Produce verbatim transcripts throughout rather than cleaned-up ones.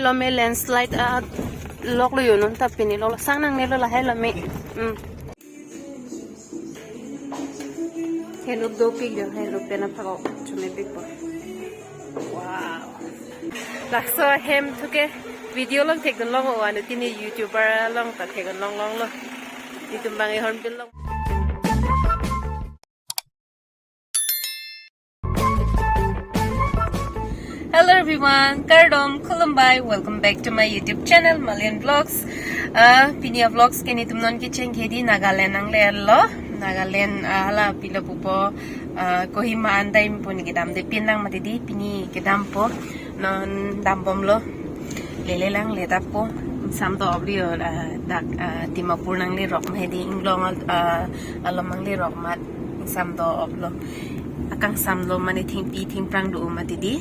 Lo me landslide a lok lo yo non ta pini lo sang nangne lo lahai lo me. Hmm. Henlo dopik jo, henlo pen aphak chomepikpo. Wow. Laso ahem thu ke video along thekdun long o, anuttin YouTuber along ta thekdun longlong lo. Itum bang e Hornbill along. Hello everyone, kardom, khulumbai, welcome back to my YouTube channel, Malian Vlogs. Ah, pini a vlogs ke netum non kecheng ke di Nagaland nangle lo. Nagaland, ah, hala pilo pupo, ah, Kohima an dam pu ne kedamde pinlang mati di, pini kedampo, non dambomlo. Lele lang le dapo, ingsam do-op lo, ah, dak, ah, Dimapur nangle rok ma di, Inglong, ah, along nangle rok ma, ingsam do-op lo. Akangsamlo mane thengpi thengphrang do mati di.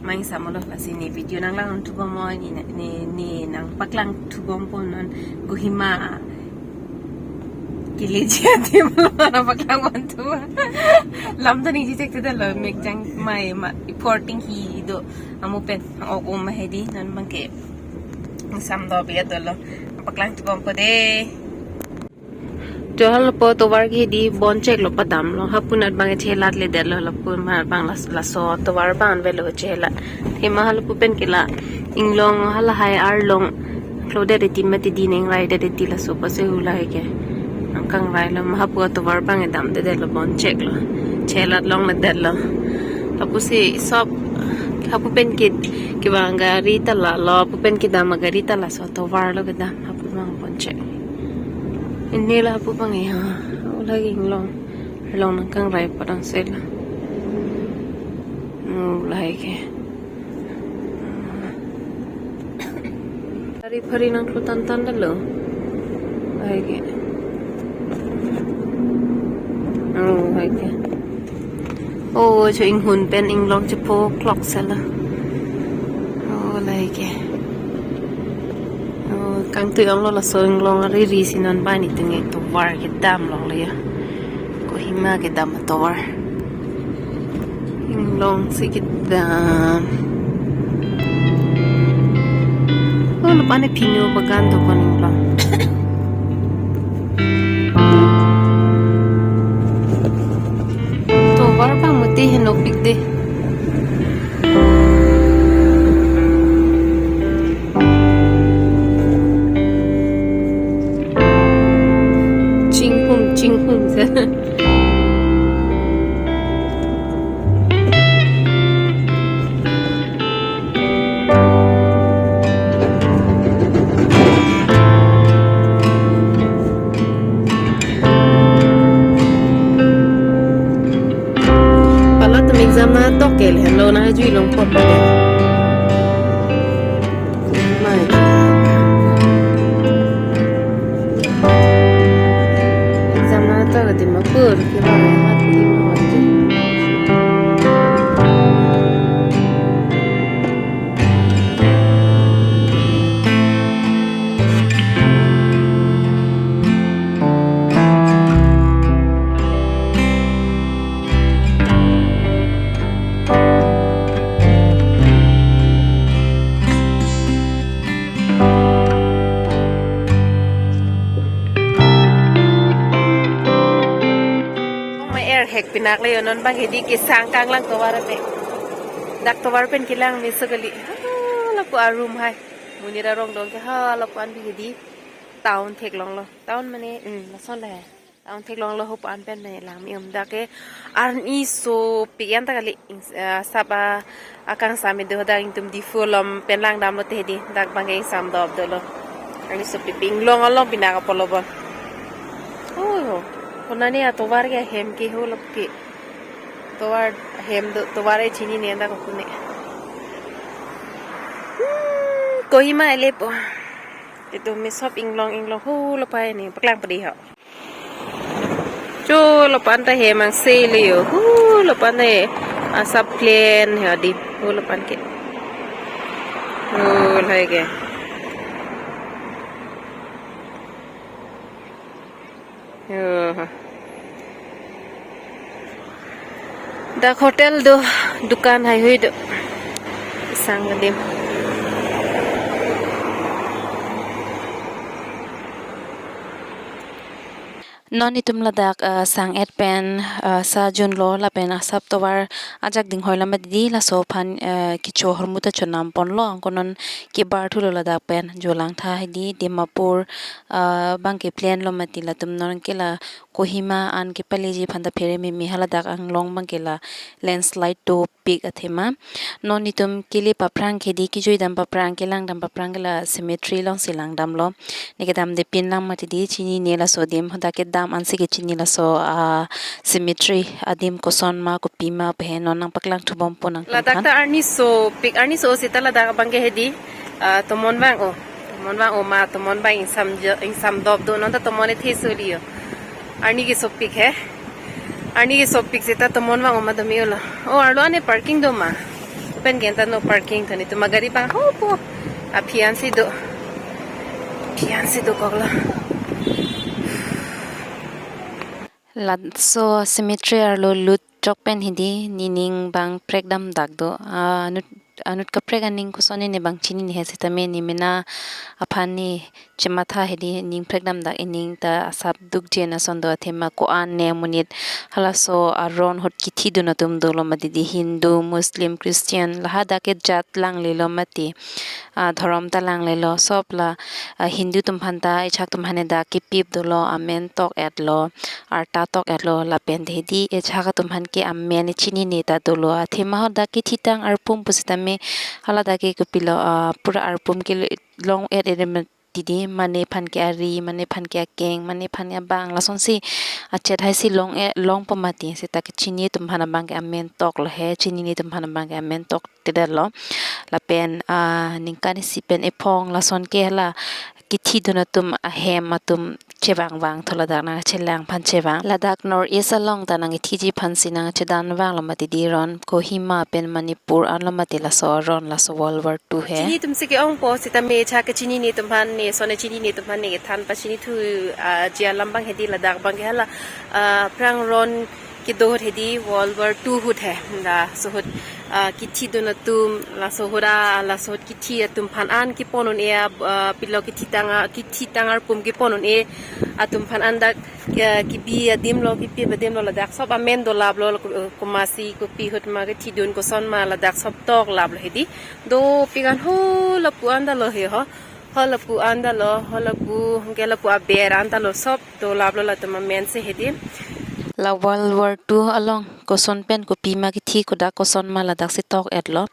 Ma ingsam lo, lasi ne video nanglang thubom o, ne, ne, ne nangpaklang thubompo non Kohima keleji adim lo nangpaklang pon thu. Lam ta ningje chek te lo, mek jang mai ma, porting hi do, amu pen ok um ma hedi, non bang ke ingsam do-op ya dolo. Paklang thubompo de. Jo halapu tovar ke di bonchek lo, padamlo. Hapu nat bang chelat le det lo, lapu ma bang las-, laso tovar bang velo chelat. Thema halapu pen ke la Inglong halahai arlong klo det ti mati di, neng rai det ti, laso pase hu lahai ke. Angkang rai lo, ma hapu tovar bang damde det lo, bonchek lo. Chelat long le det lo. Lapu si sop hapu pen ke, kevang gari ta la lo, hapu pen kedam gari ta laso tovar lo kedam, hapu bang bonchek. Ini la hapu bang ya, ulagi Inglong. Arlong nangkang rai padang sela. Oh, lahai ke. Gari phari nangklo tantan dolo. Lahai ke. Oh, lahai ke. Oh, cho inghun pen Inglong chepo clock sela. Oh, lahai ke. Oh, kangtui ong lo laso Inglong ari ri si non bang itum ke tovar kedam long lo ya. Kohima kedam tovar. Inglong si kedam. Oh, lo pan ne pino bagan do kon Inglong. Tovar bang mati henopik de. Chinghum, chinghum. Pala tum exam nangtok ke le, lo nangjuilongpo. Mai. Exam nangtok ke Dimapur, ke bang hat Dimapur. Mai er hek pinak le yo, non bang hedi kesang kanglang tovar pen. Dak tovar pen kelang meso kali. Ah, lapu arum hai. Monit arong dong ke ha, lapu an bang hedi. Town theklong lo. Town mane, hmm, lason le. Town theklong lo, hapu an pen mane lang me um dak ke. Arni sopik an ta kali, ing-, eh, sap a, akangsam do dak, itum Diphu along pen lang damlo te hedi. Dak bang ke ingsam do-op dolo. Arni sopik, Inglong along pinak apotlo bon. Oh, konane atovar ke hem ke ho lo ke. Tovar hem do, tovar e chinine dak ko ne. Hmm, Kohima elepo. Itum me sop Inglong, Inglong ho lo pai ne, paklang padi ho. Cho lo pan ta hem angse le yo. Ho lo pan ta asap plain he di. Ho lo pan ke. Ho lahai ke. Ho. Dak hotel do, dukan haihui do. Sang adim. Non itum ladak, ah, sang-et pen, ah, sa junlo lapen asap tovar ajak dinghoi lo mati di, laso aphan, ah, kecho ahormu ta chonam ponlo, anke non kebar thulo ladak pen, jo langtha hedi Dimapur, ah, abang ke plain lo mati, latum non ke la Kohima an kepaleji aphan ta phere meme, haladak anglong abang ke la landslide do pik athema. Non itum kele paphrang ke di, kejui dam paphrang, kelang dam paphrang ke la cemetery alongsi lang damlo. Ne kedamde pinlang mati di, chinine laso adim, hadak kedam ansi kechini laso, ah, cemetery adim koson ma kopi ma pen non nangpaklang thubom pon nang. Ladak ta arni sopik, arni so seta ladak abang ke hedi, ah, tomon vang-o. Tomon vang-o ma, tomon vang ingsam jo, ingsam dop do, non ta tomon ethe soli-o. Arni ke sopik he. Arni ke sopik seta tomon vang-o ma dami ula. O, arlo ane parking do ma. Pen genta no parking thani tuma gari abang hopo. Aphi ansi do. Aphi ansi dokoklo. Laso cemetery arlo lut chok pen hedi nening abang prekdam dak do. Ah, anut, anut kaprek aning kosonne ne abang chinine he setame ne mena aphan ne chematha hedi, ning prekdam dak, ining ta asap dukjen ason do athema ko-an ne amonit halaso aron ahut kethidun atum dolo mati di, Hindu, Muslim, Christian, la hadak ke jat langlelo mati, ah, dhorom ta langlelo, sop la, ah, Hindu atum aphan ta, ichak atum aphan ne dak kepip dolo, amen tok-etlo, arta tok-etlo, lapen hedi ichak atum aphan ke amen chinine ta dolo, athema hadak kethitang arpum pusitame haladak ke kopilo, ah, pura arpum ke long-et-et mati di, mane aphan ke ari, mane aphan ke akeng, mane aphan ke abang, lasonsi achet haisi long-e, longpo mati, seta kechini atum aphan abang ke amen toklo he, chinine atum aphan abang ke amen toktedet lo. Lapen, ah, ningkan isi pen ephong lason ke hala kethidun atum ahem atum chevangvang tho ladak nangchelang aphan chevang. Ladak North East along ta nangkethiji aphansi nangchedan vanglo mati di, ron Kohima pen Manipur anlo mati laso ron, laso World War Two he. Chini atumsi ke-ongpo setame ichak kechinine atum aphan ne, sone chinine atum aphan ne kethan pachini thu, ah, ji alam abang hedi ladak abang ke hala, ah, aphrang ron kedo ahut hedi World War Two ahut he. Laso ahut, ah, kethidun atum, laso ahut a, laso ahut kethi atum aphan an kepon un-e, ah, pilo kethitang a, kethitang arpum kepon un-e atum aphan an dak, ah, kebi adim lo, kepip adim lo, ladak sop amen dolaplo, eh, komatsi kopi ahut ma kethidun koson ma ladak sop toklaplo hedi. Dopik an ho lapu an ta lo he ho. Ho lapu an ta lo, ho lapu, ke lapu aber an ta lo, sop dolaplo latum amen si hedi. La World War Two along koson pen kopi ma kethi, kodak koson ma ladaksi tok-etlo.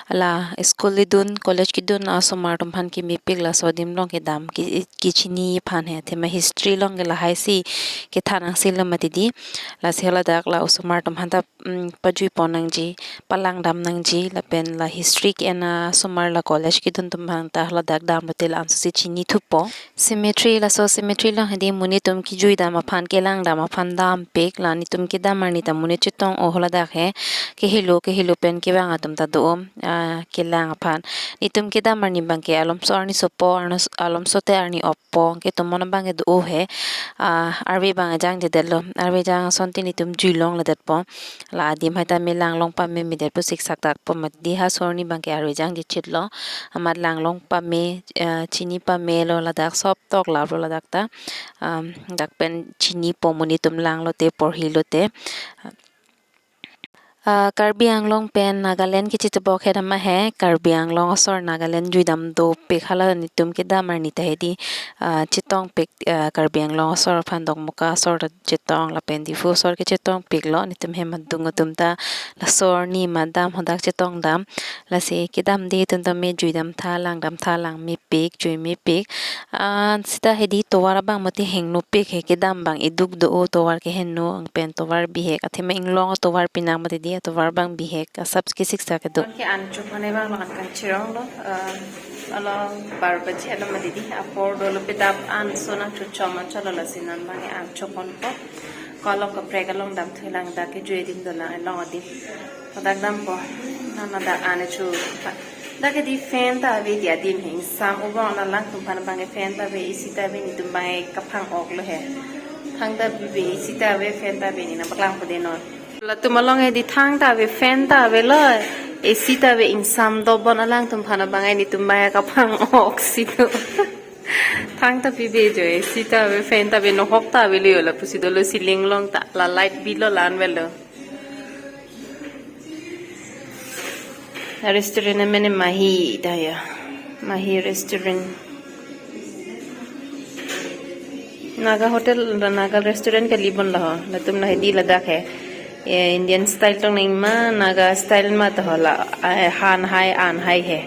La school kedun, college kedun asomar atum aphan ke mepik laso adim along kedam ke, kechini aphan he. Athema history along ke lahaisi kethan angsilo mati di. Lasi haladak la osomar atum aphan ta, mm, pajui pon nangji, palang dam nangji, lapen la history ke-en asomar, la college kedun atum aphan ta haladak damlote la ansosi chini thupo. Cemetery, laso cemetery along hedi monit atum kejui dam aphan, kelang dam aphan dampik, la netum kedam arni ta monit chetong-o haladak he, kehelo kehelo pen kevang atum ta do, ah, kelang aphan. Netum kedam arni abang ke alomso arni sopo, arnos-, alomso te arni oppo, ke tomon abang ke do-o he, ah, arve abang jangjedetlo, arve jang asonte netum jui longledetpo, la adim hai ta me lang long pamemedetpo, siksak dakpo mati di, ha so arni abang ke arve jangje chitlo, amat lang long pame, eh, chini pamelo, ladak sop toklaplo ladak ta. Am, dak pen chinipo monit atum langlote, porhilote. Ah, Karbi Anglong pen Nagaland kechetebok he dam ahe, Karbi Anglong asor Nagaland jui dam dopik, hala netum kedam arni ta hedi, ah, chetongpik, ah, Karbi Anglong asor aphan, Dokmoka asor chetong lapen Diphu asor ke chetongpiklo, netum hem adung atum ta laso arni ma dam, hadak chetong dam. Lasi kedamde atum ta me jui dam tha, lang dam tha, lang mepik, jui mepik. An seta hedi tovar abang mati hengnopik he, kedam abang iduk do-o, tovar ke heno, ang pen tovar bihek, athema inglong atovar pinang mati di, atovar abang bihek, asap kesiksak kedo. Ke an chophan abang lo, an kachironglo, eh, along bar baji alo mati di, apor dolo, pedap an so nangchochom an cholo, lasi non abang ke an choponpo. Kolom kaprek along dam thulang, dak kejui adim dolang, along adim. Dak dampo. Nana dak ane chu. Dak ke di fan ta ave di adim he, ingsam ubong na langtum aphan abang ke fan ta ave, A C ta ave, netum abang ke kaphang-oklo he. Thangta ave, A C ta ave, fan ta ave, ne nangpaklangpo de non. Latum along ke di thangta ave, fan ta avelo, A C ta ave, ingsam dobon alangtum aphan abang ke, netum abang ke kaphang-oksi do. Thang ta pibe jo, A C ta ave, fan ta ave, nohok ta ave le yo lapusi dolo ceiling along ta, la light bill lo la-an avelo. La restaurant amen Mahi ta ya. Mahi restaurant. Naga hotel, Naga restaurant kali bon la ho. Latum la hedi ladak he. Ye Indian style tong nang ma, Naga style ma ta ho la, eh, han hai, an hai he.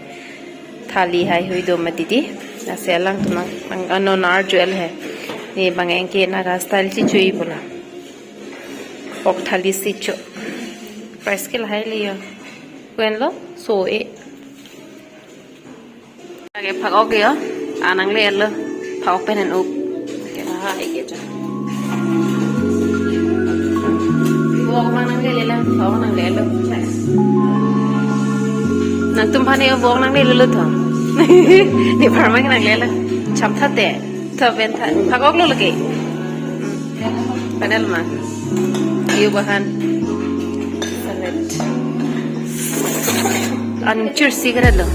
Thali hai hui do mati di. Lasi alangtum nang, nang, ano nar jual he. Ne bang anke Naga style si chui bola. Pork thali si cho. Price ke lahai le yo. Kuen lo, so e. Lake phak-ok yo. Anang le lo. Phak-ok pen en up. Lake lahai ke cha. Wok mang nangle le la. Phak-ok nangle lo. Nangtum aphan yo wok nangle le lo tho. Ne pharma ke nangle lo. Cham thate. Tho pen tha. Phak-ok lo lake. Panel ma. Iyo bahan. Salad. An chursi kara lo.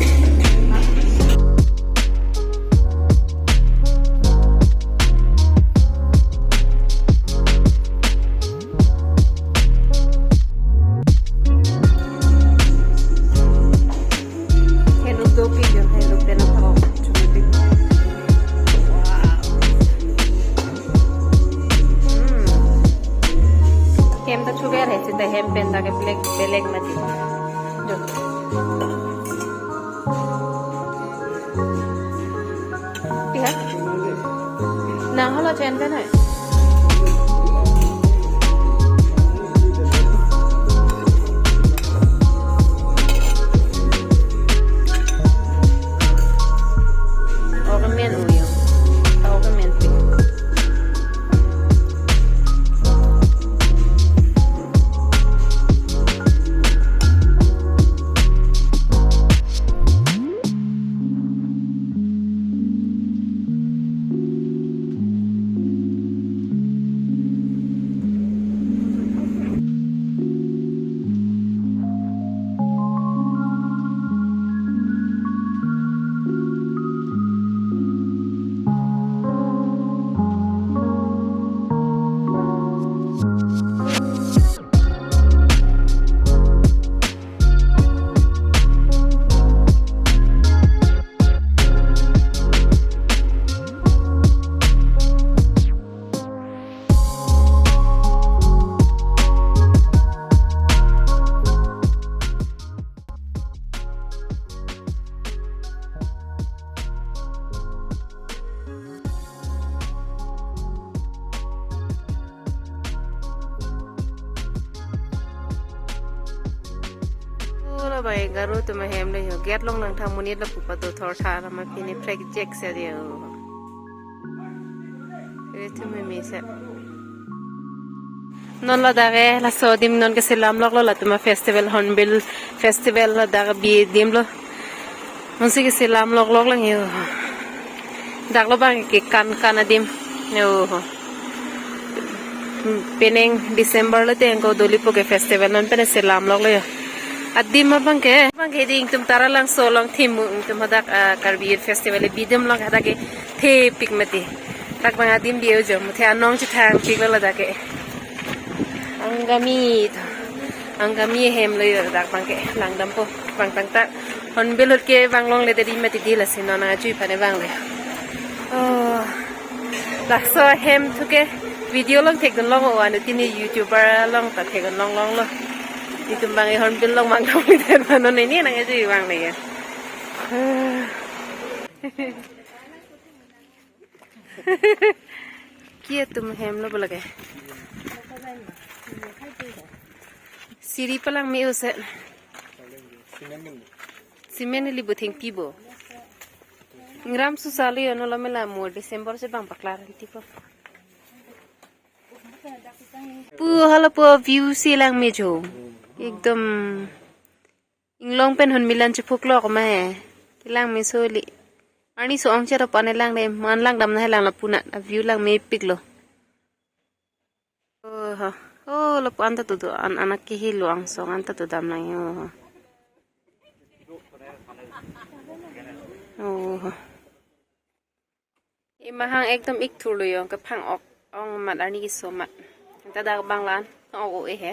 Hello, do video, hello, pen ako. Wow. Hmm. Hem ta chuber he, sita hem pen ta ke black, black mati. Jo. Piha? Nang hala chen pen hai. Ormen uyo. Ormen pi. Ula bai Garo atum ahem le ho. Gate along nangthan monit lapu pado thor tha lama pini prek jek se de ho. Ere thum me se. Non ladak ke laso adim non ke selam lok lo latum a-festival, Hornbill Festival ladak bi adim lo. Monsi ke selam lok lok lang yo. Dak lo bang ke kan kan adim. Yo. Penang December lo te angko dolipo ke festival non pen selam lok lo yo. Adim abang ke, abang ke di ingtum Taralangso along thim ingtum hadak, ah, Karbi Youth Festival bi adim along hadak ke thepik mati. Dak bang adim bi yo jo, muthe anong chethang pik lo ladak ke. Angami tho. Angami ahem lo yo dak bang ke langdampo bang tangta. Hornbill ahut ke bang longle dedi mati di lasi non nangchui aphan ne bang le. Oh. Laso ahem thu ke video along thekdun long o, anuttin YouTuber along ta thekdun long long lo. Itum bang e Hornbill along mang thong le den ma non ne nangchui bang le ya. Kiatum ahem lo bo lake. Siri palangme o se. Cement ili bo thengpi bo. Ingram susali ono lo mela mo December si bang paklar anti ko. Pu hala pu view si langme jo. Ekdom inglong pen Hornbill an chephuk lok ma he. Kelangme soli. Arni so-ong cherap ane lang de, man langdam na he lang lapu na, a-view langmepik lo. Oh, ho. Oh, lapu anta tu do, an anak ke hilo angsong anta tu dam lang yo. Oh, ho. Mahang ekdom ik thurlo yo, kephang ok ong mat arni keso mat. Ta dak bang lan, ok o e he.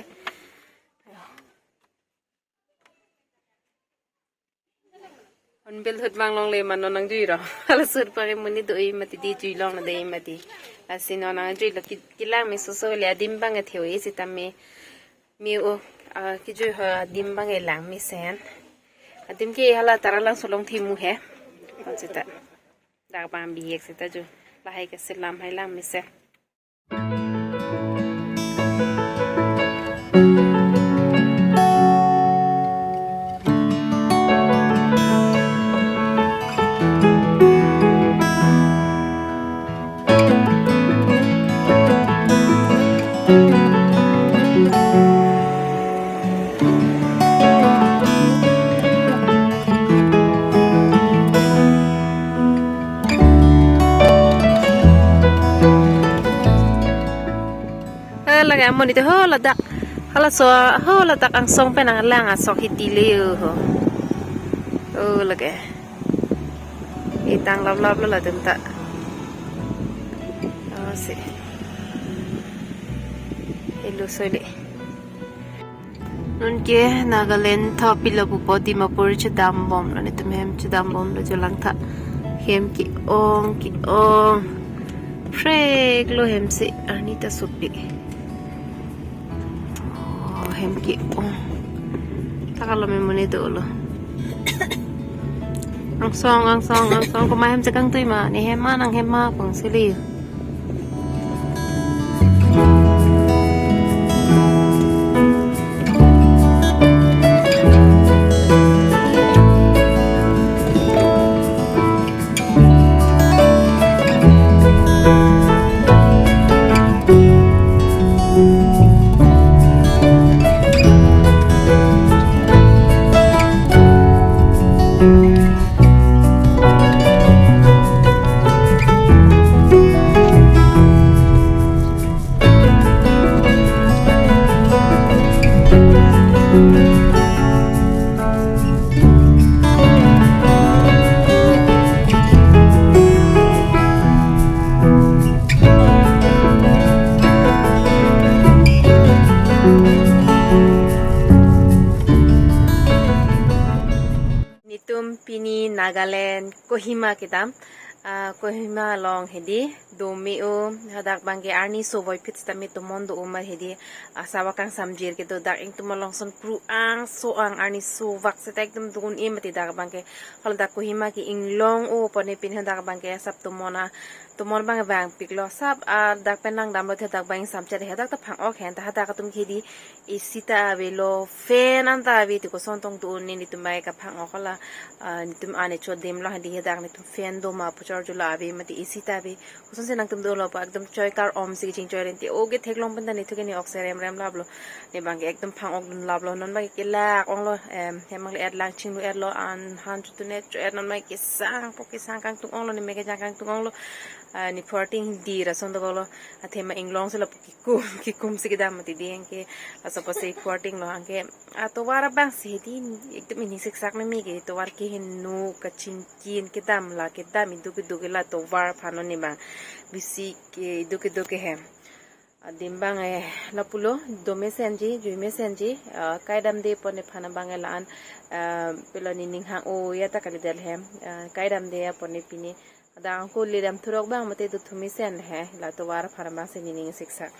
Hornbill ahut bang longle ma non nangjui ro. Hala ahut bang monit do-i mati di, jui long na de mati. Lasi non nangjui lo ki-, kelang me soso le adim bang e theo e sitame. Me o, ah, kejui ho adim bang e lang mesen. Adim ke hala Taralangso along thimu he. Kon seta. Dak bang bihek seta jo. Lahai ke selam hai lang mesen. Hala ke amonit ho ladak. Halaso ho ladak angsong pen nanglang asok hidi le ho. Oh, lake. Itang lap lap lo latum ta. Oh, si. Helo soi le. Non ke Nagaland thap pilo pupo Dimapur chedam bomlo, netum hem chedam bomlo jo langtha. Hem ke-ong ke-ong. Phrek lo hem si arni ta supi. Oh, hem ke-ong. Thakalo me monit dolo. Angsong, angsong, angsong. Komat hem si kangtui ma, ne hem ma, nang hem ma, pang sili. Netum pini Nagaland Kohima kedam. Ah, Kohima along hedi do me-o, hadak bangke arni sovoi phit sitame tomon do-o ma hedi, ah, asap akangsamjir kedo dak ingtum along son kru-ang so-ang arni sovak seta ekdom dun e mati dak bangke. Haladak Kohima ke inglong o pone pini hadak bangke asap tomon a, tomon bang vangpiklo asap, ah, dak pen nangdamlo the dak bang samchet he dak ta phang ok hen ta hadak atum ke hedi A C ta avelo, fan an ta ave, ti koson tong tu un netum bang kaphang ok la, ah, netum ane chodem lo hadi hadak netum fan do ma puchor julo ave mati A C ta ave. Kosonsi nangtum dolo pa ekdom choi kar-om si chingchoi renti. Oke theklong pen ta netum ke ne ok serem rem laplo. Ne bangke ekdom phang ok dun laplo. Non bangke kelak onglo, em, hemang le et lang chinglu et lo an han chutu ne cho et non bangke kesang po kesang kangtung onglo ne me kejang kangtung onglo. Ah, ne phuarting di rason dokoklo. Athema inglong si lo kikum, kikum si kedam mati di anke. Laso apotsi phuarting lo anke. Atovar abang si hedi ekdom ini siksak nemi ke tovar ke henu kachingkin kedam la kedam iduk iduk ke la tovar aphan ne bang. Bisi ke iduk iduk ke hem. Adim bang, eh, lapulo, do mesenji, jui mesenji, ah, kaidam de pone aphan bang la an, ah, pilo ne ning hang o ya ta kalidet hem, ah, kaidam de ya pone pini. Adang ko ledam thurok bang mate do thu mesen he, la tovar aphan bang si nening siksak.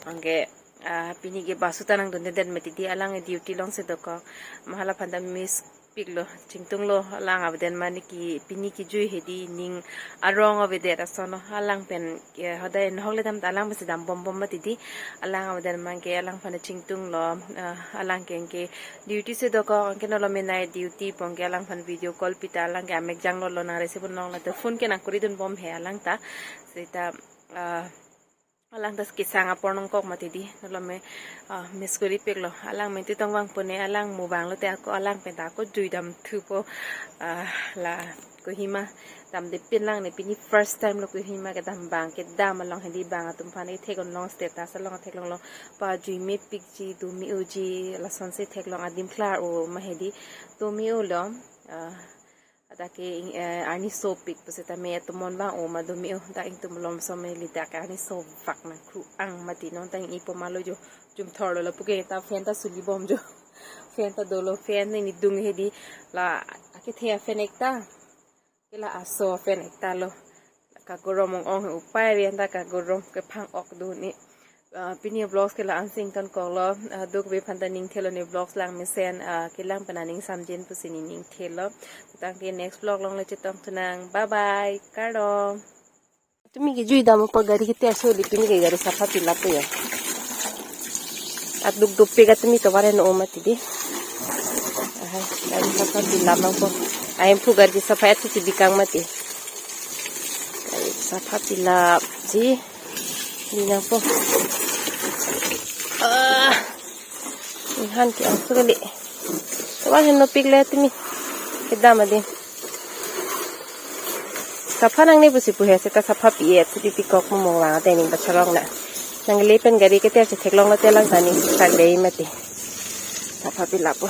Anke, ah, pini ke basu ta nangdundedet mati di alang duty along si dokok. Ma hala aphan ta miss piklo, chingtunglo alang avedet mane ke pini kejui hedi ning arong avedet ason lo alang pen ke hodai nohok ledam ta alang pensi dam bom bom mati di alang avedet bangke alang aphan chingtunglo, ah, alang ke anke duty si dokok anke nolo menai duty bangke alang aphan video call pita alang ke amek janglo lo nang receive long la te phone ke nangkuri dun bom he alang ta seta, ah, alang ta kesang apor nangkok mati di nolo me, ah, miss kuri piklo alang menti tong bang pune alang mo bang lo te ako alang pen ta ako jui dam thupo, ah, la Kohima damde pin lang ne pini first time lo Kohima kedam bang kedam along hedi bang atum aphan ethek on long status along theklonglo pa jui mepikji do me-oji lasonsi theklong adim klar o ma hedi do me-olo, ah, Dak ke, eh, arni sopik pusitame atomon bang o ma do me o, dak ingtum malom som me li dak arni sovak nang kru ang mati non tang ipo malo jo jum thorlo lapu ke ta fan ta suli bom jo. Fan ta dolo fan ni dung hedi la akethe a fan ekta. Ke la aso fan ekta lo. Kagorom ong ong upai rian ta kagorom kephang ok do ni. Ah, pini vlogs ke la ansi ingtonkoklo, ah, duk ve aphan ta ning thelo ne vlogs lang mesen, ah, kelang pen aning samjin pusi ne ning thelo. Tangke next vlog along le chetong thu nang. Bye bye. Kardom. Tumi ke jui dam pa gari ke te asoli pini ke gari sapha pilap ya. At duk duk pe ka tumi to bare no mati di. Aha, gari sapha pilap nangpo. Ahem phu gari sapha at si bikang mati. Gari sapha pilap si. Di nangpo. Ah. Ihan ke ang suli. Wan heno pik le tumi. Kedam adi. Sapha nangne pusi pu he seta sapha pi et si pikok mo mong lang ate ning bacharong na. Nang le pen gari ke te si theklong lo te lang tani sak dei mati. Sapha pilap po.